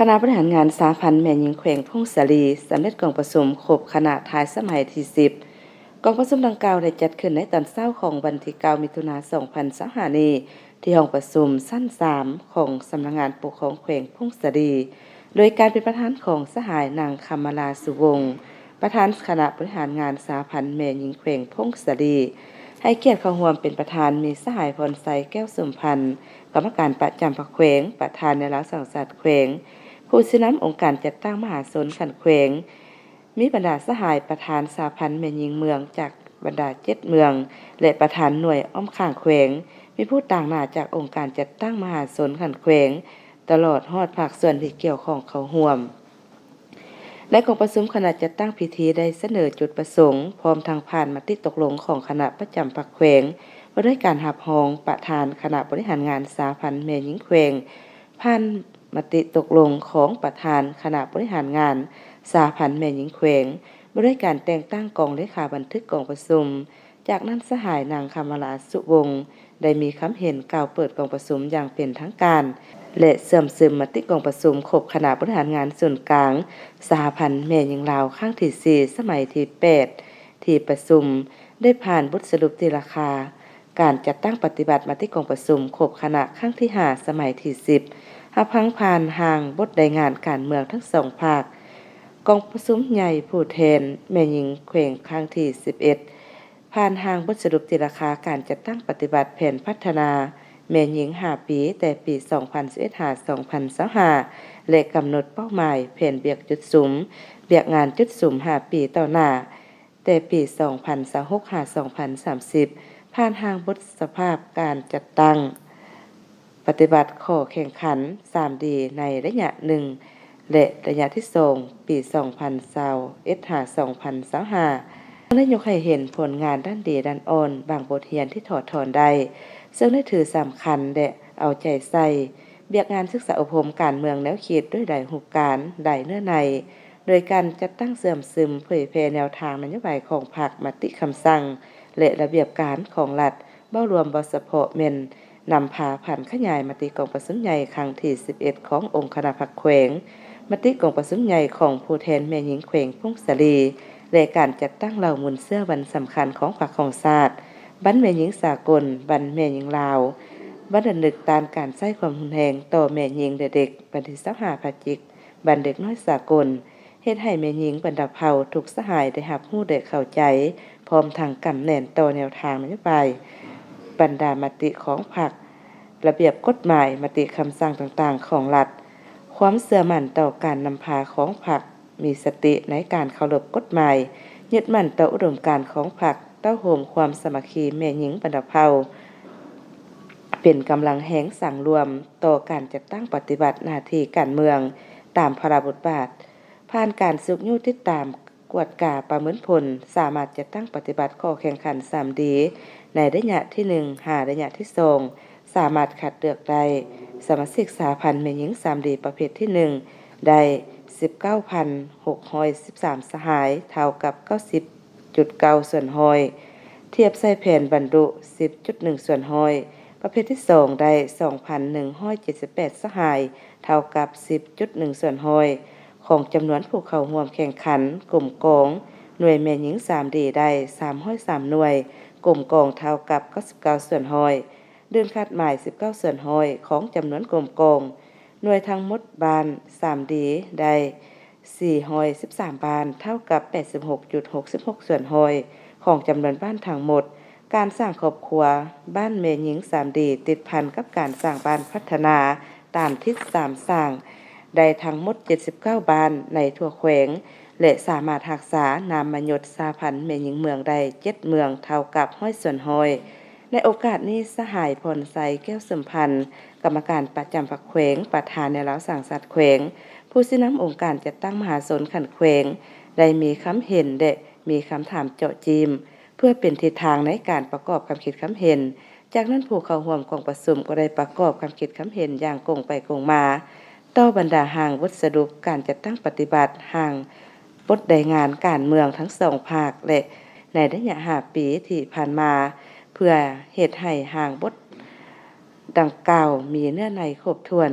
ຄະນະບໍລິຫານງານສະຫະພັນແມ່ຍິງແຂວງຜົ້ງສາລີ ສຳເລັດກອງປະຊຸມຄົບຄະນະທ້າຍສະໄໝທີສິບ. ກອງປະຊຸມດັ່ງກ່າວໄດ້ຈັດຂຶ້ນໃນຕອນເຊົ້າຂອງວັນທີເກົ້າ ມິຖຸນາ ສອງພັນຊາວຫ້ານີ້ ທີ່ຫ້ອງປະຊຸມຊັ້ນສາມຂອງສຳນັກງານປົກຄອງແຂວງຜົ້ງສາລີ ໂດຍການເປັນປະທານຂອງສະຫາຍນາງ ຄຳມາລາ ສຸວົງ ປະທານຄະນະບໍລິຫານງານສະຫະພັນແມ່ຍິງແຂວງຜົ້ງສາລີ. ໃຫ້ກຽດເຂົ້າຮ່ວມເປັນປະທານມີສະຫາຍ ພອນໄຊ ແກ້ວສົມພັນ ກຳມະການປະຈຳພັກແຂວງ, ປະທານແນວລາວສ້າງຊາດແຂວງ, ຜູ້ຊີ້ນຳອົງການຈັດຕັ້ງມະຫາຊົນຂັ້ນແຂວງ, ມີບັນດາສະຫາຍປະທານສະຫະພັນແມ່ຍິງເມືອງຈາກບັນດາເຈັດເມືອງ ແລະ ປະທານໜ່ວຍອ້ອມຂ້າງແຂວງ, ມີຜູ້ຕາງໜ້າຈາກອົງການຈັດຕັ້ງມະຫາຊົນຂັ້ນແຂວງ, ຕະຫຼອດຮອດພາກສ່ວນທີ່ກ່ຽວຂ້ອງເຂົ້າຮ່ວມ. ໃນກອງປະຊຸມ, ຄະນະຈັດຕັ້ງພິທີໄດ້ສະເໜີຈຸດປະສົງ ພ້ອມທັງຜ່ານມະຕິຕົກລົງຂອງຄະນະປະຈຳພັກແຂວງ ວ່າດ້ວຍການຮັບຮອງປະທານຄະນະບໍລິຫານງານສະຫະພັນແມ່ຍິງແຂວງ, ຜ່ານມະຕິຕົກລົງຂອງປະທານຄະນະບໍລິຫານງານສະຫະພັນແມ່ຍິງແຂວງ ວ່າດ້ວຍການແຕ່ງຕັ້ງກອງເລຂາບັນທຶກກອງປະຊຸມ. ຈາກນັ້ນ, ສະຫາຍນາງ ຄຳມາລາ ສຸວົງ ໄດ້ມີຄຳເຫັນກ່າວເປີດກອງປະຊຸມຢ່າງເປັນທາງການ ແລະ ເຊື່ອມຊຶມມະຕິກອງປະຊຸມຄົບຄະນະບໍລິຫານງານສູນກາງສະຫະພັນແມ່ຍິງລາວ ຄັ້ງທີສີ່ ສະໄໝທີແປດ. ທີ່ປະຊຸມໄດ້ຜ່ານບົດສະຫຼຸບຕີລາຄາການຈັດຕັ້ງປະຕິບັດມະຕິກອງປະຊຸມຄົບຄະນະຄັ້ງທີຫ້າ ສະໄໝທີສິບ, ຮັບຟັງຜ່ານຮ່າງບົດລາຍງານການເມືອງທັງສອງພາກ. ກອງປະຊຸມໃຫຍ່ຜູ້ແທນແມ່ຍິງແຂວງຄັ້ງທີສິບເອັດ ຜ່ານຮ່າງບົດສະຫຼຸບຕີລາຄາການຈັດຕັ້ງປະຕິບັດແຜນພັດທະນາແມ່ຍິງຫ້າປີ ແຕ່ປີສອງພັນຊາວເອັດ ຫາ ສອງພັນຊາວຫ້າ ແລະ ກຳນົດເປົ້າໝາຍແຜນວຽກຈຸດສຸມ, ວຽກງານຈຸດສຸມຫ້າປີຕໍ່ໜ້າ ແຕ່ປີສອງພັນຊາວຫົກ ຫາ ສອງພັນສາມສິບ, ຜ່ານຮ່າງບົດສະພາບການຈັດຕັ້ງ ປະຕິບັດຂໍ້ແຂ່ງຂັນສາມດີ ໃນໄລຍະໜຶ່ງ ແລະ ໄລຍະທີສອງ ປີສອງພັນຊາວເອັດ ຫາ ສອງພັນຊາວຫ້າ ໄດ້ຍົກໃຫ້ເຫັນຜົນງານດ້ານດີດ້ານອ່ອນ, ບາງບົດຮຽນທີ່ຖອດຖອນໄດ້, ເຊິ່ງໄດ້ຖືສຳຄັນ ແລະ ເອົາໃຈໃສ່ວຽກງານສຶກສາອົບຮົມການເມືອງແນວຄິດດ້ວຍຫຼາຍຮູບການ, ຫຼາຍເນື້ອໃນ, ໂດຍການຈັດຕັ້ງເຊື່ອມຊຶມເຜີຍແຜ່ແນວທາງນະໂຍບາຍຂອງພັກ, ມະຕິຄຳສັ່ງ ແລະ ລະບຽບການຂອງລັດ, ເວົ້າລວມບໍ່ສະເພາະແມ່ນນຳພາຜັນຂະຫຍາຍມະຕິກອງປະຊຸມໃຫຍ່ຄັ້ງທີສິບເອັດ ຂອງອົງຄະນະພັກແຂວງ, ມະຕິກອງປະຊຸມໃຫຍ່ຂອງຜູ້ແທນແມ່ຍິງແຂວງຜົ້ງສາລີ ແລະ ການຈັດຕັ້ງເຫຼົ່າມູນເຊື້ອວັນສຳຄັນຂອງພັກຂອງຊາດ, ວັນແມ່ຍິງສາກົນ, ວັນແມ່ຍິງລາວ, ວັນລຳລຶກຕ້ານການໃຊ້ຄວາມຮຸນແຮງຕໍ່ແມ່ຍິງ ແລະ ເດັກ, ວັນທີຊາວຫ້າ ພະຈິກ, ວັນເດັກນ້ອຍສາກົນ, ເຮັດໃຫ້ແມ່ຍິງບັນດາເຜົ່າທຸກສະຫາຍໄດ້ຮັບຮູ້ ແລະ ເຂົ້າໃຈ, ພ້ອມທັງກຳແໜ້ນຕໍ່ແນວທາງນະໂຍບາຍ, ບັນດາມະຕິຂອງພັກ, ລະບຽບກົດໝາຍ, ມະຕິຄຳສັ່ງຕ່າງໆຂອງລັດ, ຄວາມເຊື່ອໝັ້ນຕໍ່ການນຳພາຂອງພັກ, ມີສະຕິໃນການເຄົາລົບກົດໝາຍ, ຍຶດໝັ້ນຕໍ່ອຸດົມການຂອງພັກ, ເຕົ້າໂຮມຄວາມສາມັກຄີແມ່ຍິງບັນດາເຜົ່າ, ເປັນກຳລັງແຮງສັງລວມຕໍ່ການຈັດຕັ້ງປະຕິບັດໜ້າທີ່ການເມືອງຕາມພາລະບົດບາດ. ຜ່ານການຊຸກຍູ້ຕິດຕາມ, ກວດກາ, ປະເມີນຜົນ, ສາມາດຈັດຕັ້ງປະຕິບັດຂໍ້ແຂ່ງຂັນສາມດີ ໃນໄລຍະທີໜຶ່ງ ຫາໄລຍະທີສອງ ສາມາດຄັດເລືອກໄດ້. ສະມາຊິກສະຫະພັນແມ່ຍິງສາມດີປະເພດທີໜຶ່ງ ໄດ້ສິບເກົ້າພັນຫົກຮ້ອຍສິບສາມສະຫາຍ, ເທົ່າກັບເກົ້າສິບຈຸດເກົ້າສ່ວນຮ້ອຍ, ທຽບໃສ່ແຜນບັນລຸສິບຈຸດໜຶ່ງສ່ວນຮ້ອຍ, ປະເພດທີສອງ ໄດ້ສອງພັນໜຶ່ງຮ້ອຍເຈັດສິບແປດສະຫາຍ, ເທົ່າກັບສິບຈຸດໜຶ່ງສ່ວນຮ້ອຍ ຂອງຈຳນວນຜູ້ເຂົ້າຮ່ວມແຂ່ງຂັນ. ກົມກອງໜ່ວຍແມ່ຍິງສາມດີ ໄດ້ສາມຮ້ອຍສາມໜ່ວຍ, ກົມກອງເທົ່າກັບເກົ້າສິບເກົ້າສ່ວນຮ້ອຍ, ເກີນຄາດໝາຍສິບເກົ້າສ່ວນຮ້ອຍ ຂອງຈຳນວນກົມກອງ. ໜ່ວຍທັງໝົດບ້ານສາມດີ ໄດ້ສີ່ຮ້ອຍສິບສາມບ້ານ, ເທົ່າກັບແປດສິບຫົກຈຸດຫົກສິບຫົກສ່ວນຮ້ອຍ ຂອງຈຳນວນບ້ານທັງໝົດ. ການສ້າງຄອບຄົວບ້ານແມ່ຍິງສາມດີ ຕິດພັນກັບການສ້າງບ້ານພັດທະນາຕາມທິດສາມສ້າງ ໄດ້ທັງໝົດເຈັດສິບເກົ້າບ້ານໃນທົ່ວແຂວງ ແລະ ສາມາດຮັກສານາມມະຍົດສະຫະພັນແມ່ຍິງເມືອງໄດ້ເຈັດເມືອງ, ເທົ່າກັບຮ້ອຍສ່ວນຮ້ອຍ. ໃນໂອກາດນີ້, ສະຫາຍ ພອນໄຊ ແກ້ວສົມພັນ ກຳມະການປະຈຳພັກແຂວງ, ປະທານແນວລາວສ້າງຊາດແຂວງ, ຜູ້ຊີ້ນຳອົງການຈັດຕັ້ງມະຫາຊົນຂັ້ນແຂວງ ໄດ້ມີຄຳເຫັນ ແລະ ມີຄຳຖາມເຈາະຈີ້ມ ເພື່ອເປັນທິດທາງໃນການປະກອບຄຳຄິດຄຳເຫັນ. ຈາກນັ້ນ, ຜູ້ເຂົ້າຮ່ວມກອງປະຊຸມກໍໄດ້ປະກອບຄຳຄິດຄຳເຫັນຢ່າງກົງໄປກົງມາ ຕໍ່ບັນດາຮ່າງບົດສະຫຼຸບການຈັດຕັ້ງປະຕິບັດ, ຮ່າງບົດລາຍງານການເມືອງທັງສອງພາກ ແລະ ໃນໄລຍະຫ້າປີທີ່ຜ່ານມາ, ເພື່ອເຮັດໃຫ້ຮ່າງບົດດັ່ງກ່າວມີເນື້ອໃນຄົບຖ້ວນ.